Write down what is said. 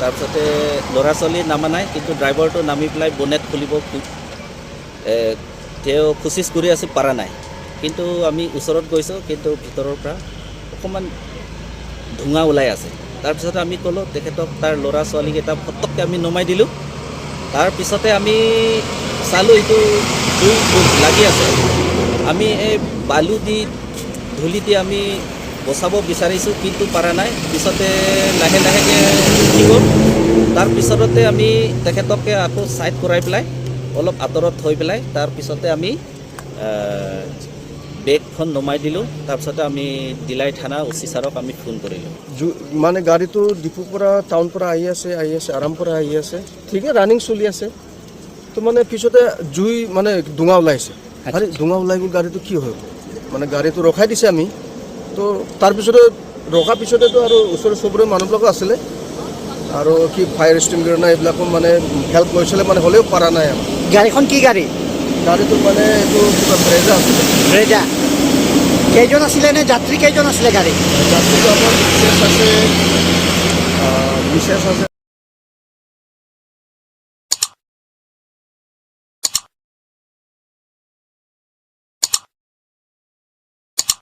তাৰপিছতে ল'ৰা ছোৱালী নামা নাই, কিন্তু ড্ৰাইভাৰটো নামি পেলাই বনেট খুলিব তেওঁ কোচিছ কৰি আছে, পৰা নাই। কিন্তু আমি ওচৰত গৈছোঁ, কিন্তু ভিতৰৰ পৰা অকণমান ধোঁৱা ওলাই আছে। তাৰপিছতে আমি ক'লোঁ তেখেতক, তাৰ ল'ৰা ছোৱালীকেইটা ফটককৈ আমি নমাই দিলোঁ। তাৰপিছতে আমি চালোঁ, এইটো জুই লাগি আছে। আমি এই বালু দি, ধূলি দি আমি বচাব বিচাৰিছোঁ, কিন্তু পৰা নাই। পিছতে লাহে লাহেকৈ উঠি গ'ল। তাৰপিছতে আমি তেখেতকে আকৌ ছাইড কৰাই পেলাই অলপ আঁতৰত থৈ পেলাই, তাৰপিছতে আমি বেগখন নমাই দিলোঁ। তাৰপিছতে আমি ডিলাই থানা অ' চি ছাৰক আমি ফোন কৰিলোঁ। মানে গাড়ীটো ডিপুৰ পৰা, টাউন পৰা আহি আছে, আহি আছে, আৰাম পৰা আহি আছে, ঠিকে ৰানিং চলি আছে। তো মানে পিছতে জুই, মানে ধোঁৱা ওলাইছে। আৰে, ধোঁৱা ওলাই গ'ল, গাড়ীটো কি হৈ গ'ল? মানে গাড়ীটো ৰখাই দিছে আমি। তো তাৰপিছতে ৰখাৰ পিছতেতো আৰু ওচৰে চুবুৰীয়া মানুহবিলাকো আছিলে আৰু কি ফায়াৰ এক্সটিংগুইচাৰ নাই, এইবিলাকো মানে হেল্প লৈছিলে, মানে হ'লেও পৰা নাই আমাৰ। গাড়ীখন কি গাড়ী? গাড়ীটো মানে এইটো কিবা ব্ৰেজা আছিলে। ব্ৰেজা। কেইজন আছিলে নে যাত্ৰী কেইজন আছিলে গাড়ী? যাত্ৰীটো আমাৰ মিছেছ আছে, মিছেছ আছে।